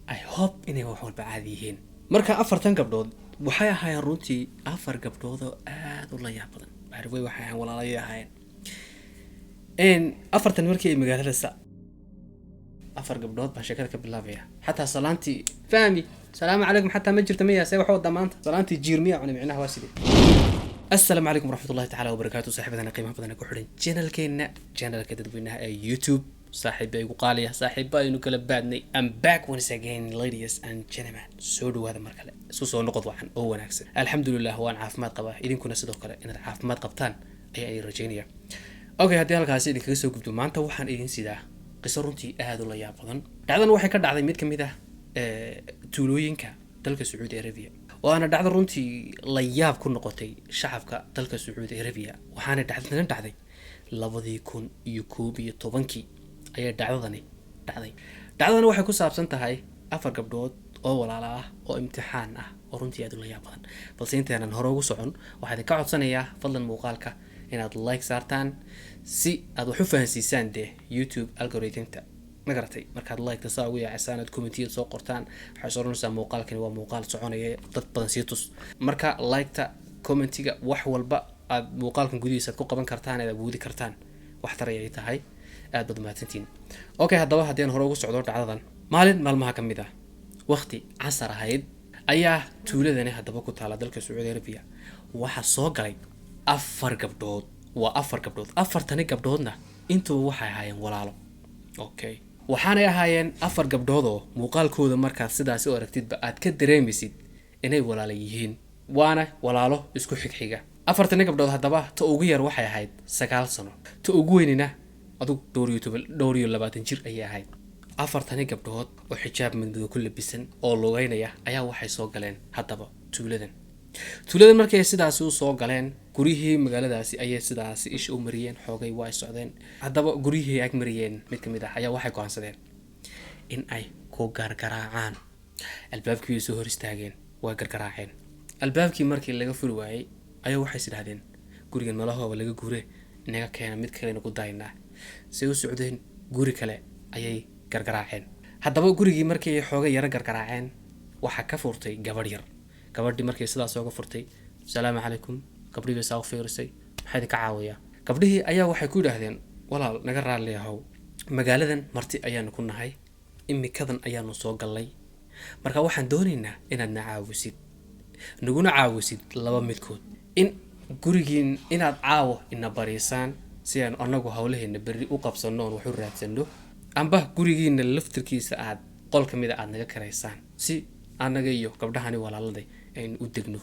I hope inay wax walba caadi yihiin. Marka afartan gabdhood waxay ahaayeen runtii afar gabdhood oo aada u la yaab badan. By the way, waxay ahaayeen walaalayay ahaayeen. Afartan markii ay magaalada sa afar gabdhood baan sheekada ka bilaabaya. Xataa salaantii fahmi, salaamu calaykum, xataa ma jirta miya? See wax wadaa maanta? Salaantii jiir miya cuni? Micnaha waa sidee? Asalaamu calaykum waraxmatullahi tacaala wabarakaatu. Saaxiibadana qiimaha badan ee ku xidhan channelkeena, channelka dadweynaha ee YouTube, saaxiiba igu qaaliya, saaxiiba aynu kala baadnay. I'm back once again, ladies and gentlemen. Soo dhawaada mar kale, isku soo noqod wacan oo wanaagsan. Alxamdulilah, waan caafimaad qabaa, idinkuna sidoo kale inaad caafimaad qabtaan ayaa idin rajaynaya. Okay, haddii halkaasi idinkaga soo gudbo, maanta waxaan idin sidaa qiso runtii aada u la yaab badan. Dhacdan waxay ka dhacday mid ka mid ah tuulooyinka dalka Sacuudi Arabia, waana dhacdo runtii la yaab ku noqotay shacabka dalka Sacuudi Arabia. Waxaana dhacdadani dhacday 2011-kii ayay dhacdadani dhacday. Dhacdadani waxay ku saabsan tahay afar gabdhood oo walaala ah oo imtixaan ah oo runtii aada u la yaab badan. Balse intaanan hore ugu socon, waxaa idinka codsanayaa fadlan muuqaalka inaad like saartaan si aad wax u fahansiisaan dee YouTube algorithmta, ma garatay? Markaad like-ta saa ugu yaacisaan, aad commentiyada soo qortaan, waxay soo oranaysaa muuqaalkani waa muuqaal soconaya, dad badan sii tus. Marka like-ta, commentiga, wax walba aad muuqaalkan gudihiisa aad ku qaban kartaan, aad awoodi kartaan, wax tar ayay tahay. Aad baad mahadsantihiin. Okay, haddaba haddii aan hore ugu socdo dhacdadan, maalin maalmaha ka mid ah, waqti casar ahayd, ayaa tuuladani haddaba ku taala dalka Sacuudi Arabiya waxaa soo galay afar gabdhood. Waa afar gabdhood. Afartani gabdhoodna intuba waxay ahaayeen walaalo. Okay, waxaanay ahaayeen afar gabdhood oo muuqaalkooda markaad sidaasi u aragtidba aad ka dareemaysid inay walaalo yihiin, waana walaalo isku xigxiga. Afartani gabdhood haddaba, ta ugu yar waxay ahayd 9 sano, ta ugu weynina adugu dhowr iyo toban, dhowr iyo labaatan jir ayay ahayd. Afartani gabdhood oo xijaab madmadow ku labisan oo lugeynaya ayaa waxay soo galeen haddaba tuuladan. Tuuladan markii ay sidaasi u soo galeen, guryihii magaaladaasi ayay sidaasi isha u mariyeen. Xoogay waa ay socdeen. Haddaba guryihii ag mariyeen mid ka mid ah ayaa waxay go'aansadeen in ay ku gargaraacaan albaabkii. Bay soo hor istaageen, way gargaraaceen albaabkii. Markii laga furi waayey ayaa waxay is idhahdeen, gurigan malahooba laga guure, inaga keena, mid kalena ku daynaa. Say u socdeen, guri kale ayay gargaraaceen. Haddaba gurigii markii ay xoogay yaro gargaraaceen, waxaa ka furtay gabadh yar. Gabadhii markii sidaas ooga furtay, "Asalaamu calaykum." Gabdhihii bay saa u fiirisay. "Maxaa idinka caawiyaa?" Gabdhihii ayaa waxay ku yidhaahdeen, "Walaal, naga raalli ahow, magaaladan marti ayaanu ku nahay, imikadan ayaanu soo gallay. Marka waxaan doonaynaa inaad na caawisid, naguna caawisid laba midkood: in gurigiin inaad caawo ina bariisaan si aanu anagu hawlaheena berri u qabsanno oon wax u raadsanno, amba gurigiina laftirkiisa aad qol ka mida aad naga karaysaan si annaga iyo gabdhahani walaaladay aynu u degno."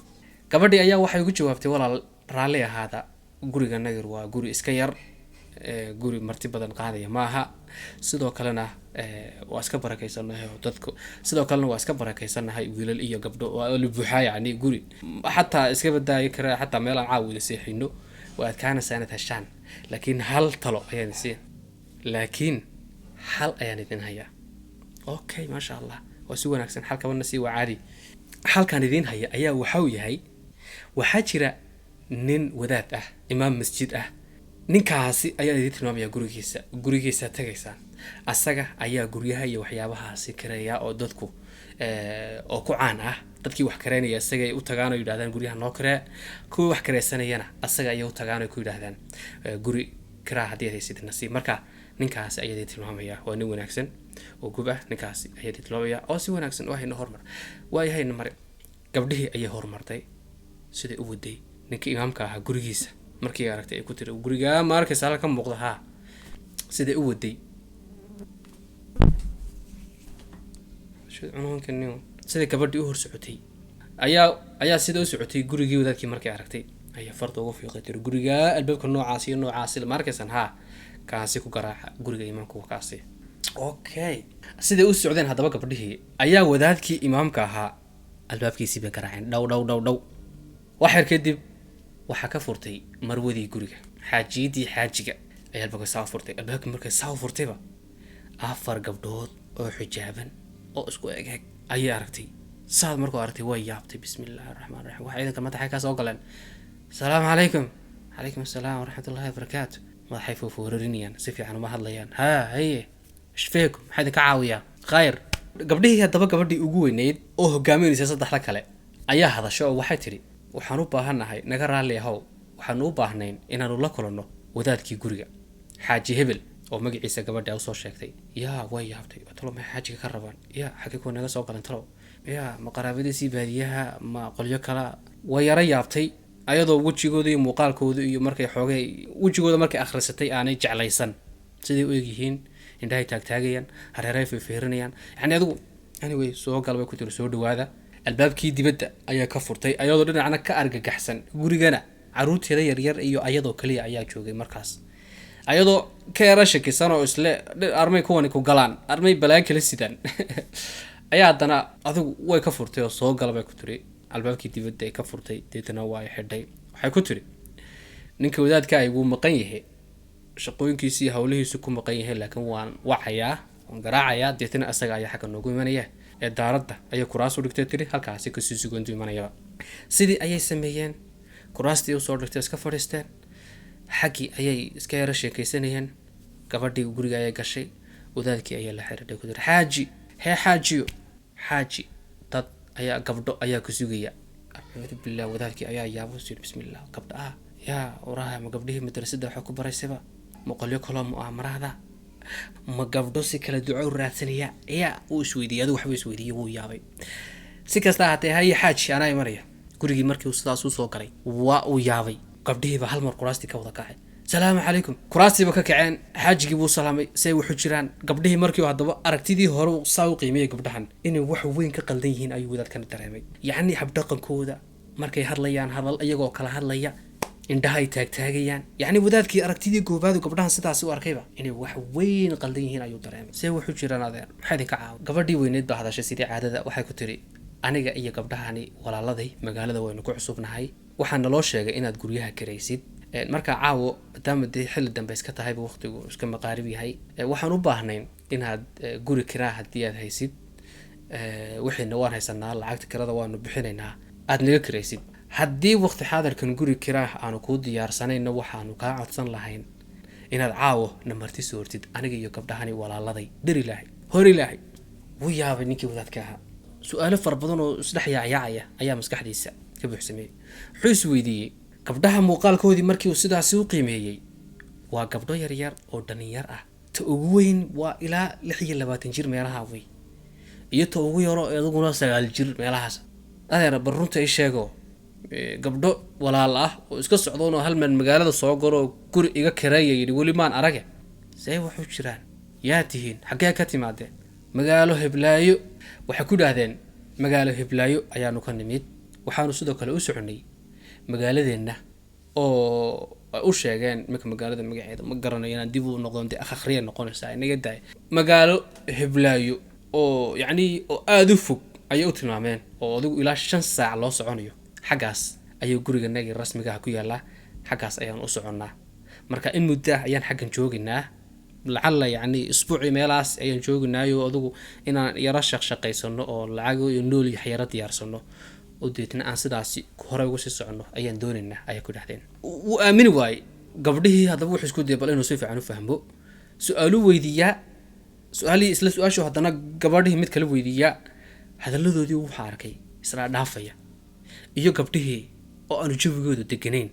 Gabadhii ayaa waxay ugu jawaabtay, "Walaal, raalli ahaada, guriga nagir waa guri iska yar, guri marti badan qaadaya ma aha. Sidoo kalena waa iska barakaysanahay oo dadku sidoo kalena waa iska barakaysanahay, wiilal iyo gabdho waa la buuxaa, yacni guri xataa iska badaayi kara, xataa meel aan caawida seexino waa adkaanaysaa inaad heshaan. Laakiin hal talo ayaan isiin, laakiin xal ayaan idin hayaa." "Okay, maasha Allah, waa si wanaagsan, xalkabana sii, waa caadi." "Xalkaan idiin haya ayaa waxau yahay, waxaa jira nin wadaad ah, imaam masjid ah. Ninkaasi ayaan idiin tilmaamaya gurigiisa. Gurigiisa tagaysaan, asaga ayaa guryaha iyo waxyaabahaasi kareeya oo dadku oo ku caan ah. Dadkii wax kareynaya isaga ay u tagaan oo yidhahdaan guryaha noo karee. Kuwii wax kareysanayana asaga ayay u tagaan oo ku yidhahdaan guri kiraa haddii aad haysid nasiib. Marka ninkaasi ayaa idin tilmaamaya, waa nin wanaagsan oo gub ah. Ninkaasi ayaa idin tilmaamaya oo si wanaagsan oo hayna hormar waayahayna mare." Gabdhihii ayay horumartay. Siday u waday ninkii imaamka ahaa gurigiisa, markii aragtay ay ku tiri, "Gurigaa ma arkaysa halka ka muuqda?" "Haa." Siday u waday siday gabadhii u hor socotay ayaa sida u socotay gurigii wadaadkii. Markay aragtay ayaa farta ugu fiiqay, tiri, "Gurigaa albaabka noocaasi iyo noocaasi ma arkaysaan? Haa, kaasi ku garaaca, guriga imaamka waa kaasi." Okay, siday u socdeen haddaba gabdhihii ayaa wadaadkii imaamka ahaa albaabkiisii bay garaaceen, dhow dhow dhow dhow. Wax yar kadib waxaa ka furtay marwadii guriga, xaajiyadii xaajiga ayaa albaabka saa u furtay. Albaabkii markay saa u furtayba, afar gabdhood oo xijaaban oo isku eg eg ayay aragtay. Saad markuu aragtay way yaabtay. "Bismi illaahi araxmaan raxiim, waxa ciidanka madaxay ka soo galeen? Asalaamu calaykum." "Calaykum assalaam waraxmatullahi wabarakaatu." Madaxay foofoorarinayaan, si fiican uma hadlayaan. "Haa, haye, ishfeeku, maxaa idinka caawiyaa? Khayr?" Gabdhihii haddaba, gabadhii ugu weyneyd oo hogaaminaysa saddexda kale ayaa hadasho oo waxay tidhi: "Waxaan u baahannahay, naga raalli ahow, waxaanu u baahnayn inaanu la kulanno wadaadkii guriga, Xaaji Hebel," oo magaciisa gabadha usoo sheegtay. Yaa, way yaabtay. Talo maxay xaajiga ka rabaan? Yaa, xagee kuwa naga soo galan talow? Yaa, ma qaraabadiisii baadiyaha, ma qolyo kala? Way yaro yaabtay, ayadoo wejigooda iyo muuqaalkooda iyo markay xoogay wejigooda markay akhrisatay aanay jeclaysan siday u egyihiin. Indhahay taagtaagayaan, hareerahay fiirfiirinayaan. Yani adigu, anyway, "Soo gal," bay ku tiri, "soo dhawaada." Albaabkii dibadda ayaa ka furtay, ayadoo dhinacna ka argagaxsan. Gurigana caruurteeda yaryar iyo ayadoo kaliya ayaa joogay markaas. Ayadoo ka yara shakisan oo isle armay kuwani ku galaan, armay balaayo kala sidaan, ayaa haddana adigu way ka furtay oo "Soo gala," bay ku tiri. Albaabkii dibadda ay ka furtay, deetana waa ay xidhay. Waxay ku tiri: "Ninka wadaadka ay wuu maqan yahay, shaqooyinkiisi iyo howlihiisu ku maqan yahay, laakiin waan wacayaa, waan garaacayaa, deetana asaga ayaa xagga noogu imanaya." Ee daaradda ayay kuraas u dhigtay, tiri: "Halkaasi kasii sugantu imanayaba." Sidii ayay sameeyeen. Kuraastii usoo dhigtay, iska fadhiisteen, xaggii ayay iska yaro sheekaysanayeen. Gabadhii guriga ayay gashay, wadaadkii ayaa la xiriiray, ku tiri: "Xaaji, hee xaajiyo, xaaji, dad ayaa, gabdho ayaa ku sugaya." Acuudu billah! Wadaadkii ayaa yaabo, yiri: "Bismillah, gabdha ah? Yaa waraha, ma gabdhihii madrasada waxa ku baraysaba, ma qolyo kaloo mu'aamarahda, ma gabdho si kala duco u raadsanaya?" Yaa, uu isweydiiyey, adigu waxba isweydiiyey, wuu yaabay. Si kasta ahaatee, "Haye xaaji, anaa imanaya." Gurigii markii uu sidaas usoo galay waa uu yaabay. Gabdhihiiba hal mar kuraastii ka wada kacay. "Salaamu calaykum." Kuraastiiba ka kaceen. Xaajigii buu salaamay. Say wuxu jiraan gabdhihii? Markii haddaba aragtidii hore saa u qiimeeyay gabdhahan, inay wax weyn ka qaldan yihiin ayuu wadaadkana dareemay. Yacni habdhaqankooda, markay hadlayaan, hadal iyagoo kala hadlaya, indhaha ay taagtaagayaan. Yacni wadaadkii aragtidii goobaadu gabdhahan sidaasi u arkayba inay wax weyn qaldan yihiin ayuu dareemay. "See wuxu jiraan adeer? Maxaa idinka caawa?" Gabadhii weyneyd baa hadashay sidii caadada. Waxay ku tiri: "Aniga iyo gabdhahani walaaladay magaalada waynu ku cusubnahay. Waxaa naloo sheegay inaad guryaha karaysid. Markaa caawo, maadaama dee xilli dambe iska tahayba, waqtigu iska maqaarib yahay, waxaan u baahnayn inaad guri kiraa haddii aad haysid, wixiina waan haysanaa, lacagta kirada waanu bixinaynaa, aad naga kiraysid. Haddii waqti xaadirkan guri kiraah aanu kuu diyaarsanayno, waxaanu kaa codsan lahayn inaad caawo na marti soortid, aniga iyo gabdhahani walaaladay, dar Ilaahay, hor Ilaahay." Wuu yaabay ninkii wadaadka ahaa. Su-aalo fara badan oo isdhex yaacyaacaya ayaa maskaxdiisa ka buuxsameeyey. Wuxuu is weydiiyey gabdhaha muuqaalkoodii markii uu sidaasi u qiimeeyey, waa gabdho yaryar oo dhalinyar ah. Ta ugu weyn waa ilaa 26 jir meelaha wey, iyo ta ugu yaro idaguna 9 jir meelahaas. "Adeer, bar runta i sheego, gabdho walaal ah oo iska socdoon oo hal meel magaalada soo galo oo guri iga kareeya yidhi weli maan arage. See waxu jiraan? Yaa tihiin? Xaggee ka timaadeen?" "Magaalo heblaayo," waxay ku idhaahdeen, "magaalo heblaayo ayaanu ka nimid. Waxaanu sidoo kale u soconay magaaladeenna," oo ay u sheegeen. Iminka magaalada magaceeda ma garanayo, inaan dib u noqdon dee akhriya noqonaysaa, inaga daay. Magaalo heblaayo oo yacni oo aada u fog ayay u tilmaameen, oo adigu ilaa 5 saac loo soconayo. "Xaggaas ayuu guriganagii rasmigaha ku yaallaa, xaggaas ayaan u soconnaa. Marka in muddo ah ayaan xaggan joogaynaa, lacalla yacni isbuucii meelahaas ayaan jooginaayo, adigu inaan yaro shaqshaqaysano oo lacag iyo nool iyo yaro diyaarsano oo deetna aan sidaasi hore ugu sii soconno ayaan doonaynaa," ayay ku dhahdeen. Wuu aamini waayey gabdhihii. Haddaba wuxuu isku dayay bal inuu si fiican u fahmo. Su-aalu weydiiyaa, su-aalihii isla su-aashu haddana gabadhihii mid kala weydiiyaa. Hadalladoodii wuxuu arkay isla dhaafaya iyo gabdhihii oo aanu jawigoodu deganayn.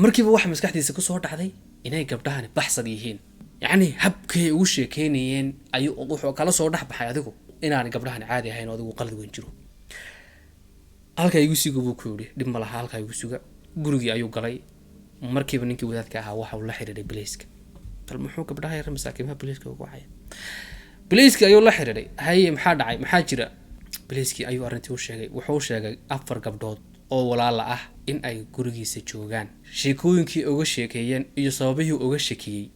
Markiiba waxa maskaxdiisa kusoo dhacday inay gabdhahani baxsad yihiin. Yacni habkay ugu sheekeynayeen ayuu wuxuu kala soo dhex baxay adigu inaanay gabdhahani caadi ahayn oo adigu qalad weyn jiro. "Halkaa igu suga," buu ku yidhi. "Dhib ma laha, halkaa igu suga." Gurigii ayuu galay. Markiiba ninkii wadaadka ahaa waxa uu la xiriiray bilayska. Bal muxuu gabdhaha yar masaakiimaha bilayska ugu wacaya? Bilayskii ayuu la xiriiray. "Haye, maxaa dhacay? Maxaa jira?" Bilayskii ayuu arrintii u sheegay. Wuxuu sheegay afar gabdhood oo walaala ah in ay gurigiisa joogaan. Sheekooyinkii uga sheekeeyeen iyo sababihii uga shakiyey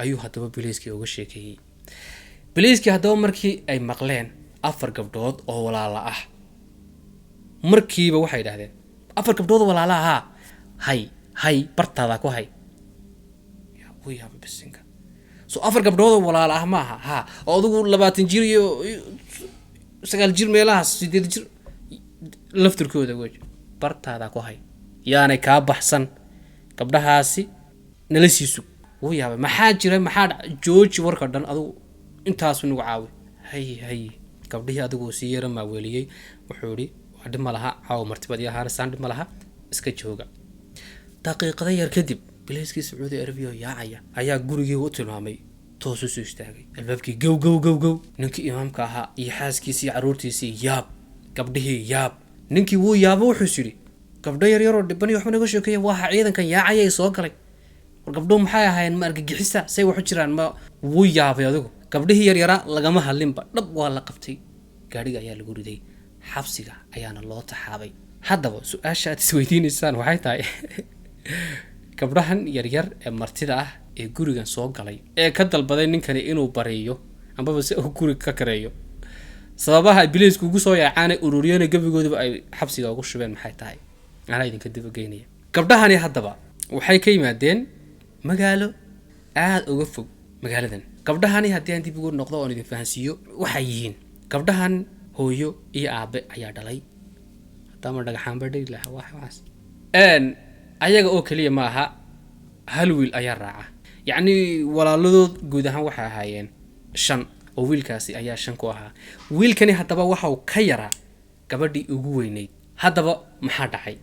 ayuu haddaba bilayskii uga sheekeeyey. Bilayskii haddaba markii ay maqleen afar gabdhood oo walaala ah, markiiba waxay idhahdeen: "Afar gabdhood oo walaala ahaa? Hay hay, bartaada ku hay." Wuu yaabay bisinka. "So afar gabdhood oo walaala ah maaha ha, oo adigu 20 jir iyo 9 jir meelahaas, 8 jir laftirkooda wey?" "Bartaada ku hay, yaanay kaa baxsan gabdhahaasi, nala sii sug." Wuu yaabay. "Maxaa jira? Maxaa dhac? Jooji warka dhan, adigu intaasu nagu caawi." Hay hay. Gabdhihii adigu sii yara maaweeliyey, wuxuu yidhi, "Waa dhib ma laha, caawa martibad iyo ahaanasaan, dhib ma laha, iska jooga." Daqiiqada yar kadib bilayskii Sacuudi Arabiya oo yaacaya ayaa gurigii u tilmaamay toos u soo istaagay albaabkii. Gow gow gow gow! Ninkii imaamka ahaa iyo xaaskiisii iyo carruurtiisii yaab, gabdhihii yaab, ninkii wuu yaabo. Wuxuus yidhi, "Gabdho yar yaroo dhiban iyo waxba naga sheekeeya, waxa ciidankan yaacaya ay soo galay. War gabdhuhu maxay ahaayeen? Ma argagixisa? Say waxu jiraan?" Ma wuu yaabay adigu. Gabdhihii yaryaraa lagama hadlinba, dhab waa la qabtay, gaadhiga ayaa lagu riday, xabsiga ayaana loo taxaabay. Haddaba su-aasha aad isweydiineysaan waxay tahay, gabdhahan yaryar ee martida ah ee gurigan soo galay ee ka dalbaday ninkani inuu bariyo ambaba si uu guriga ka kareeyo, sababaha ay biliisku ugu soo yaacaanay ururiyana gebigoodiba ay xabsiga ugu shubeen maxay tahay? Anaa idinka dabageynaya. Gabdhahani haddaba waxay ka yimaadeen magaalo aada uga fog magaaladan. Gabdhahani haddii aan dib ugu noqdo oon idin fahansiiyo waxay yihiin, gabdhahan hooyo iyo aabe ayaa dhalay. Haddaama dhagaxaanba dhigi lahaa waxaas. Ayaga oo keliya ma aha, hal wiil ayaa raaca. Yacni walaaladood guud ahaan waxay ahaayeen shan, oo wiilkaasi ayaa shan ku ahaa. Wiilkani haddaba waxa uu ka yaraa gabadhii ugu weyneyd. Haddaba maxaa dhacay?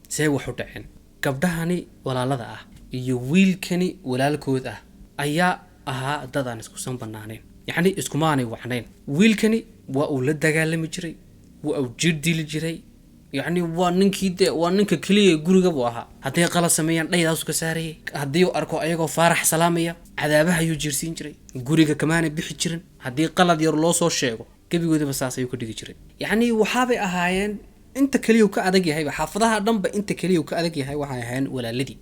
See wax u dhaceen? Gabdhahani walaalada ah iyo wiilkani walaalkood ah ayaa ahaa dad aan iskusan banaanayn, yacni iskumaanay wacnayn. Wiilkani waa uu la dagaalami jiray, waa uu jir dili jiray. Yacni waa ninkii de waa ninka keliya guriga buu ahaa. Hadday qalad sameeyaan dhaydaasu ka saarayay. Haddii uu arko ayagoo faarax salaamaya, cadaabaha ayuu jiirsiin jiray. Guriga kamaanay bixi jirin. Haddii qalad yar loo soo sheego, gebigoodaba saas ayuu ka dhigi jiray. Yacni waxaabay ahaayeen inta keliya uu ka adag yahayba xaafadaha dhanba, inta keliya uu ka adag yahay waxay ahaayeen walaaladii.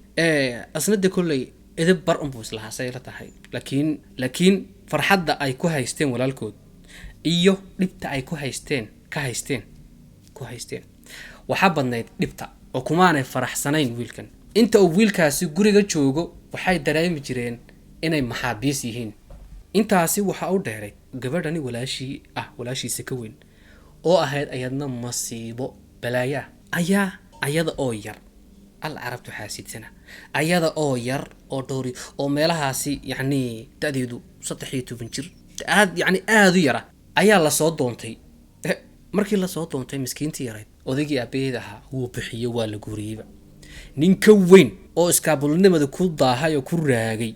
Asnada kolley edeb bar unbuu islahaa, say la tahay, laakiin farxadda ay ku haysteen walaalkood iyo dhibta ay ku haysteen ka haysteen ku haysteen waxaa badnayd dhibta, oo kumaanay faraxsanayn wiilkan. Inta uu wiilkaasi guriga joogo waxay dareemi jireen inay maxaabiis yihiin. Intaasi waxaa u dheeray gabadhani walaashii ah, walaashiisa ka weyn, oo ahayd ayadna masiibo balaayo ah, ayaa ayada oo yar, al carabtu xaasidsana, ayada oo yar oo dhowri oo meelahaasi, yacni da-deedu 13 jir, aad yacni aada u yara, ayaa lasoo doontay. Markii lasoo doontay miskiintii yarayd, odaygii aabaheed ahaa wuu bixiyey, waa la guuriyeyba. Nin ka weyn oo iskaabulnimada ku daahay oo ku raagay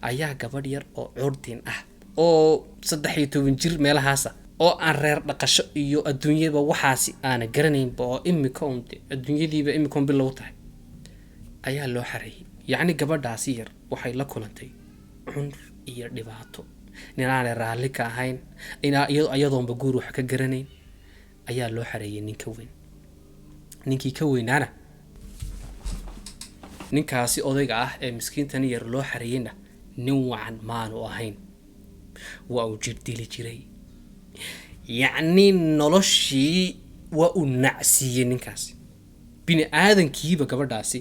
ayaa gabadh yar oo curdin ah oo 13 jir meelahaasa, oo aan reer dhaqasho iyo adduunyaba waxaasi aana garanaynba, oo imika un adduunyadiiba imika un bilow tahay, ayaa loo xareeyey. Yacni gabadhaasi yar waxay la kulantay cunf iyo dhibaato. Ninaanay raalli ka ahayn, inaa iyadoonba guur wax ka garanayn, ayaa loo xareeyey nin ka weyn. Ninkii ka weynaana, ninkaasi odayga ah ee miskiintani yar loo xareeyeyna, nin wacan maanu ahayn. Waa uu jir dili jiray. Yacni noloshii waa uu nacsiiyey ninkaasi bini aadankiiba. Gabadhaasi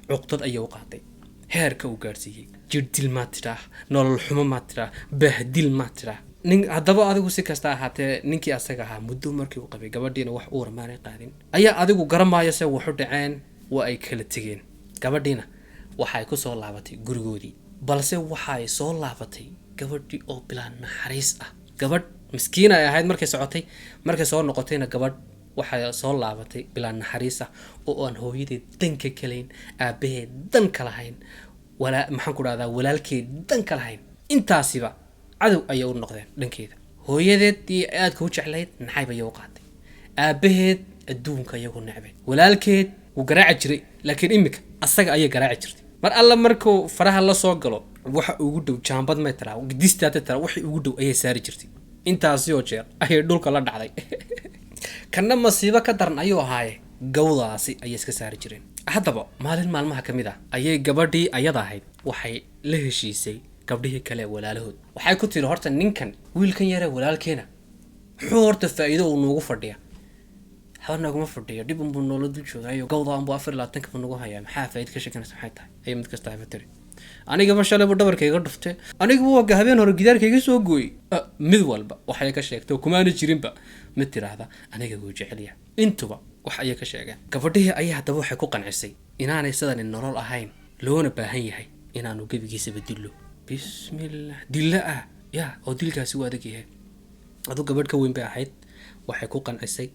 cuqdad ayay u qaaday heerka uu gaadhsiiyey. Jirdil maa tidhaah, nolol xumo maa tidhaah, bahdil maa tidhaah. Nin haddaba adigu si kasta ahaatee, ninkii asaga ahaa muddo markii uu qabay gabadhiina wax uur maanay qaadin. Ayaa adigu garamaayo se waxu dhaceen, waa ay kala tegeen. Gabadhiina waxay ku soo laabatay gurigoodii, balse waxay soo laabatay gabadhii oo bilaa naxariis ah. Gabadh miskiin ay ahayd markay socotay, markay soo noqotayna gabadh waxay soo laabatay bilaa naxariis ah, oo aan hooyadeed dan ka kalayn, aabaheed dan ka lahayn, walaa maxaan ku dhahdaa, walaalkeed dan ka lahayn. Intaasiba cadow ayay u noqdeen dhankeeda. Hooyadeed iyo aadka u jeclayd naxayb ayay u qaatay, aabaheed adduunka iyagu necbay, walaalkeed wuu garaaci jiray, laakiin imika asaga ayay garaaci jirtay. Mar alla markuu faraha la soo galo, waxa ugu dhow jaambad may taraa, gidistaata taraa, wixii ugu dhow ayay saari jirtay. Intaasi oo jeer ayay dhulka la dhacday. Kanna masiibo ka daran ayuu ahaaye, gawdaasi ayay iska saari jireen. Haddaba maalin maalmaha ka mid ah ayay gabadhii ayada ahayd waxay la heshiisay gabdhihii kale ee walaalahood. Waxay ku tiri, "Horta ninkan wiilkan yaree walaalkeena muxuu horta faa'iido uu noogu fadhiya? Haba nooguma fadhiyo, dhib unbuu noola dul joogaayo, gawda unbuu 24-ka buu nagu hayaa. Maxaa faa'iido ka sheekanaysa? Maxay tahay?" Ayay mid kasta haba tiri. "Anigaba shalaybu dhabarka iga dhuftay, anigaba waa habeen hore gidaarka iga soo gooyey." Mid walba waxay ka sheegtay, kumaana jirinba mid tiraahda aniga wuu jecel yahay. Intuba wax ayay ka sheegeen. Gabadhihii ayaa haddaba waxay ku qancisay inaanay sidani nolol ahayn, loona baahan yahay inaanu gebigiisaba dillo. Bismillah, dillo ah ya oo dilkaasi u adag yahay. Adu gabadh ka weyn bay ahayd, waxay ku qancisay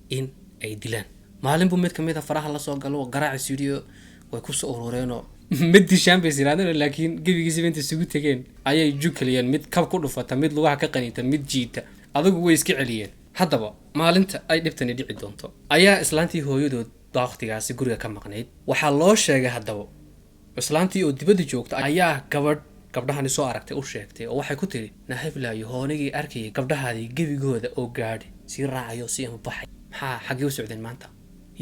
in ay dilaan. Maalin buu mid kamid a faraha lasoo galo, garaaci studio, way kusoo urureenoo ma dishaan bay isiraadeen, laakiin gebigiisiba inta isugu tegeen ayay jukaliyeen. Mid kab ku dhufata, mid lugaha ka qaniinta, mid jiita, adigu way iska celiyeen. Haddaba maalinta ay dhibtani dhici doonto ayaa islaantii hooyadood baa waqtigaasi guriga ka maqnayd. Waxaa loo sheegay haddaba islaantii oo dibadda joogta ayaa gabadh gabdhahani soo aragtay u sheegtay, oo waxay ku tiri: "Nahiblaayo, hoonigii arkayay gabdhahaadii gebigooda oo gaadhi sii raacayo, sii ama baxay. Maxaa, xaggee u socdeen maanta?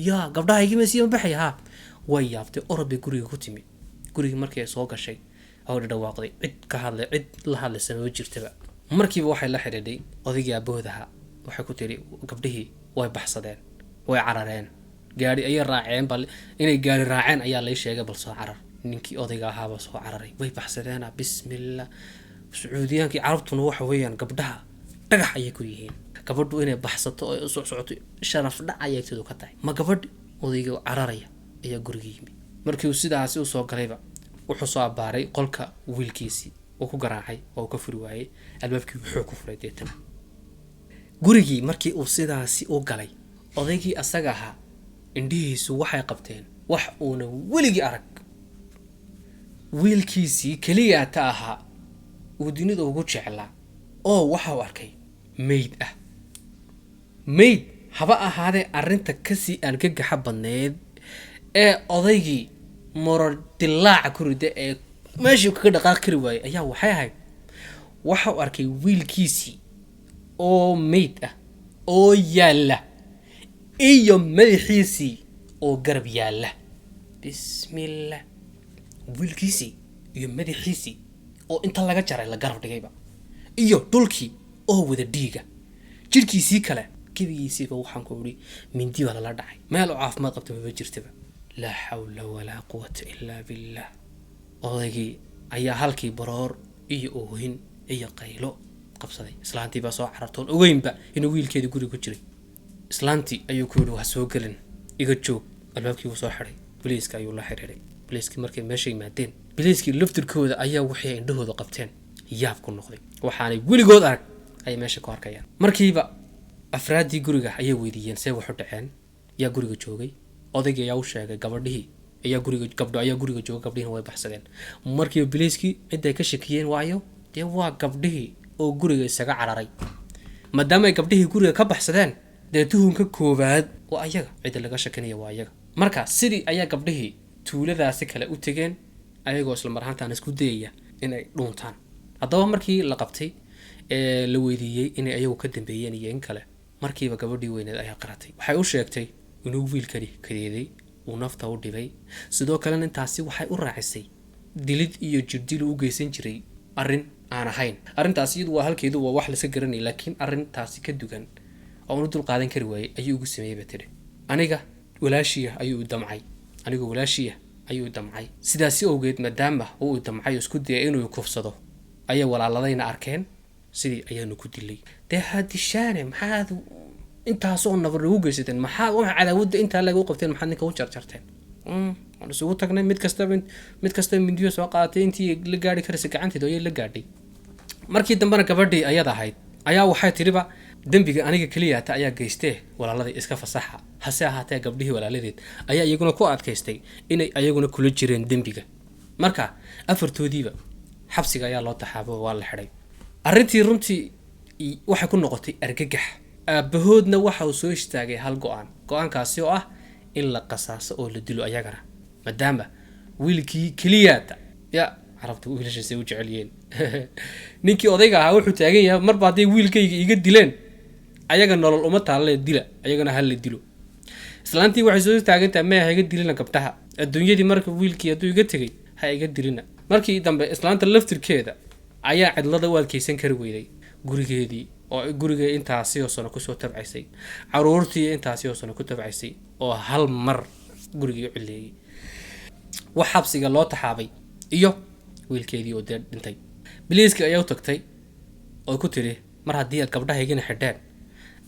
Yaa, gabdhahaygima sii ama baxay?" Haa, way yaabtay. Orod bay guriga ku timi. Gurigii markii ay soo gashay oo dhadhawaaqday, cid ka hadlay, cid la hadlaysa maba jirtaba. Markiiba waxay la xidhiidhay odaygii aabahoodaha. Waxay ku tiri: "Gabdhihii way baxsadeen, way carareen, gaari ayay raaceen, bal inay gaari raaceen ayaa lay sheegay, bal soo carar." Ninkii odayga ahaaba soo cararay. "Way baxsadeena, bismillah." Sacuudiyaankii carabtuna waxa weeyaan gabdhaha dhagax ayay ku yihiin. Gabadhu inay baxsato oo u socoto sharaf dhac ayay agtoodu ka tahay. Ma gabadh odayga cararaya ayaa guriga yimi. Markii uu sidaasi usoo galayba, wuxuu soo abbaaray qolka wiilkiisii. Uu ku garaacay oo uu ka furi waayey albaabkii. Wuxuu ku furay deetana gurigii. Markii uu sidaasi u galay, odaygii asaga ahaa indhihiisu waxay qabteen wax uuna weligii arag. Wiilkiisii keliyaata ahaa uu dunida ugu jeclaa oo waxau arkay meyd ah. Meyd haba ahaadee, arrinta kasii argagaxa badneed ee odaygii morar dilaaca ku rida ee meeshii kaga dhaqaaqi kari waayey ayaa waxay ahayd: waxau arkay wiilkiisii oo meyd ah oo yaalla iyo madaxiisii oo garab yaalla. Bismillah! Wiilkiisii iyo madaxiisii oo inta laga jaray la garab dhigayba, iyo dhulkii oo wada dhiiga, jidhkiisii kale gebigiisiiba waxaan ku idhi mindi baa lala dhacay. Meel oo caafimaad qabta maba jirtaba. Laa xawla walaa quwata ilaa billah. Odaygii ayaa halkii baroor iyo oohin iyo qaylo qabsaday. Islaantii baa soo carartoon ogeynba inuu wiilkeedii guriga ku jiray. Islaantii ayuu ku yidhi: "Wax soo gelin, iga joog." Albaabkii wuu soo xiday. Boliiska ayuu la xiriiray. Boliiskii markay meesha yimaadeen, boliiskii laftirkooda ayaa waxay indhahooda qabteen yaab ku noqday. Waxaanay weligood arag ayay meesha ku arkayaan. Markiiba afraaddii guriga ayay weydiiyeen: "See waxu dhaceen? Yaa guriga joogay?" Odaygii ayaa u sheegay: "Gabadhihii ayaa guriga, gabdho ayaa guriga jooga, gabdhihina way baxsadeen." Markiiba biliiskii cidday ka shakiyeen waayo dee waa gabdhihii oo guriga isaga cararay. Maadaama ay gabdhihii guriga ka baxsadeen, dee tuhunka koowaad waa ayaga, cidda laga shakinaya waa ayaga. Marka sidii ayaa gabdhihii tuuladaasi kale u tegeen, ayagoo isla mar ahaantaan isku dayaya inay dhuuntaan. Haddaba markii la qabtay ee la weydiiyey inay ayagu ka dambeeyeen iyo in kale, markiiba gabadhii weyneed ayaa qaratay. Waxay u sheegtay inuu wiilkani kadeeday, uu nafta u dhibay. Sidoo kalena intaasi waxay u raacisay dilid iyo jirdil u geysan jiray. Arrin aan ahayn arrintaasi iyadu waa halkeedu, waa wax laska garanayay, laakiin arrintaasi ka dugan oo aan u dul qaadan kari waayey ayuu ugu sameeyey ba tidhi. "Aniga walaashiya ayuu damcay, anigu walaashiya ayuu damcay. Sidaasi awgeed, maadaama uu damcay oo isku dayay inuu kufsado, ayay walaaladayna arkeen, sidii ayaanu ku dilay." Dee hadishaane, maxaad intaasoo nabar ugu geysateen? Maxaa waxa cadaawadda intaa lagu qabteen? Maxaad ninka u jarjarteen? "Waan isugu tagnay, mid kastaba mindiyo soo qaadatay, intii la gaari karaysa gacanteeda ayay la gaadhay." Markii dambena gabadhii ayada ahayd ayaa waxay tidhiba: "Dembiga aniga keliyaata ayaa geystee, walaaladii iska fasaxa." Hase ahaatee gabdhihii walaaladeed ayaa iyaguna ku adkaystay inay ayaguna kula jireen dembiga. Marka afartoodiiba xabsiga ayaa loo taxaabo, waa la xidhay. Arrintii runtii waxay ku noqotay argagax. Aabahoodna waxa uu soo istaagay hal go-aan, go-aankaasi oo ah in la qasaaso oo la dilo ayagana, maadaama wiilkii keliyaata ya carabta wiilashaasay u jecel yihiin. Ninkii odayga ahaa wuxuu taagan yahay: "Marba hadday wiilkayga iga dileen, ayaga nolol uma taalle, dila ayagana, ha la dilo." Islaantii waxay soo taagantahay: "Maya, ha iga dilina gabdhaha. Adduunyadii marka wiilkii hadduu iga tegay, ha iga dilina." Markii dambe islaanta laftirkeeda ayaa cidlada u adkeysan kari weyday. Gurigeedii oo guriga intaasi oo sano kusoo tabcaysay, caruurtii intaasi oo sano ku tabcaysay, oo hal mar gurigii u cileeyey, wax xabsiga loo taxaabay iyo wiilkeedii oo dee dhintay. Biliiska ayaa u tagtay oo ku tiri: "Mar haddii aad gabdhahaygina xidheen,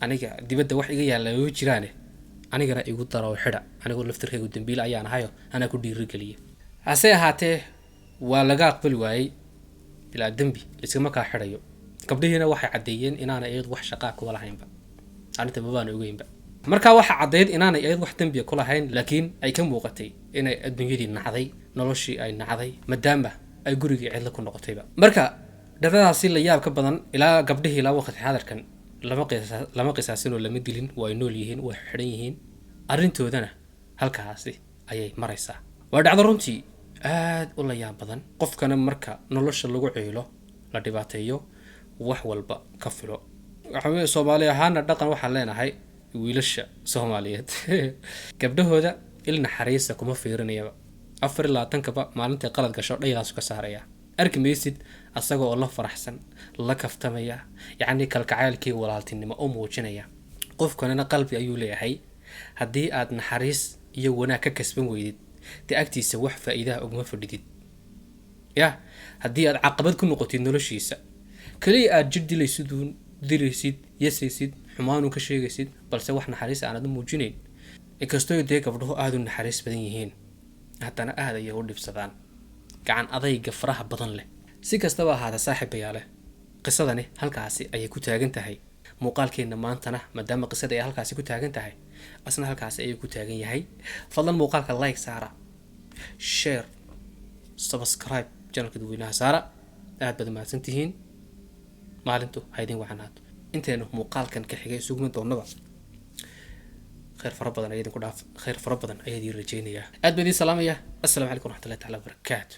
aniga dibadda wax iga yaalla ma jiraane, anigana igu daro oo xidha. Anigoo laftirkaygu dambiile ayaan ahayo, anaa ku dhiirigeliya." Hase ahaatee waa laga aqbali waayey. Bilaa dembi laiskama kaa xidhayo. Gabdhihiina waxay caddeeyeen inaanay iyadu wax shaqaa kuwa lahaynba, arrinta mabaana ogeynba. Markaa waxaa caddayd inaanay iyadu wax dembiya ku lahayn, laakiin ay ka muuqatay inay adduunyadii nacday, noloshii ay nacday, maadaama ay gurigii cidlo ku noqotayba. Marka dhacdadaasi la yaab ka badan, ilaa gabdhihii ilaa waqti xaadirkan lama qisaasinoo lama dilin. Way nool yihiin, way xidhan yihiin, arrintoodana halkaasi ayay maraysaa. Waa dhacdo runtii aad u la yaab badan. Qofkana marka nolosha lagu ciilo, la dhibaateeyo, wax walba ka filo. Waxa weeye, Soomaali ahaana dhaqan waxaan leenahay, wiilasha Soomaaliyeed gabdhahooda il naxariisa kuma fiirinayaba. 24-kaba maalintay qalad gasho dhaydaasu ka saaraya. Arki maysid asaga oo la faraxsan, la kaftamaya, yacni kalkacaylkii walaaltinimo u muujinaya. Qofkanina qalbi ayuu leeyahay. Haddii aad naxariis iyo wanaag ka kasban weydid, dee agtiisa wax faa'iidaha uguma fadhidid. Ya haddii aad caqabad ku noqotid noloshiisa, kaliya aad jir dilaysiduun, dilaysid, yasaysid, xumaanu ka sheegaysid, balse wax naxariis aanad u muujinayn. Inkastoo dee gabdhuhu aada u naxariis badan yihiin, haddana aada ayay u dhibsadaan gacan adayga faraha badan leh. Si kastaba ahaata, saaxiibayaale, qisadani halkaasi ayay ku taagan tahay. Muuqaalkeenna maantana, maadaama qisada ay halkaasi ku taagan tahay, asna halkaasi ayuu ku taagan yahay. Fadlan muuqaalka like saara, share, subscribe channelka dadweynaha saara. Aad baad umahadsan tihiin. Maalintu ha idin wacanaato. Intaynu muuqaalkan ka xigay isuguma doonaba, khayr fara badan ayaa idinku dhaaf, khayr fara badan ayaa idiin rajaynayaa. Aad baan idiin salaamaya. Assalaamu calaykum waraxmatullahi taala wabarakaatu.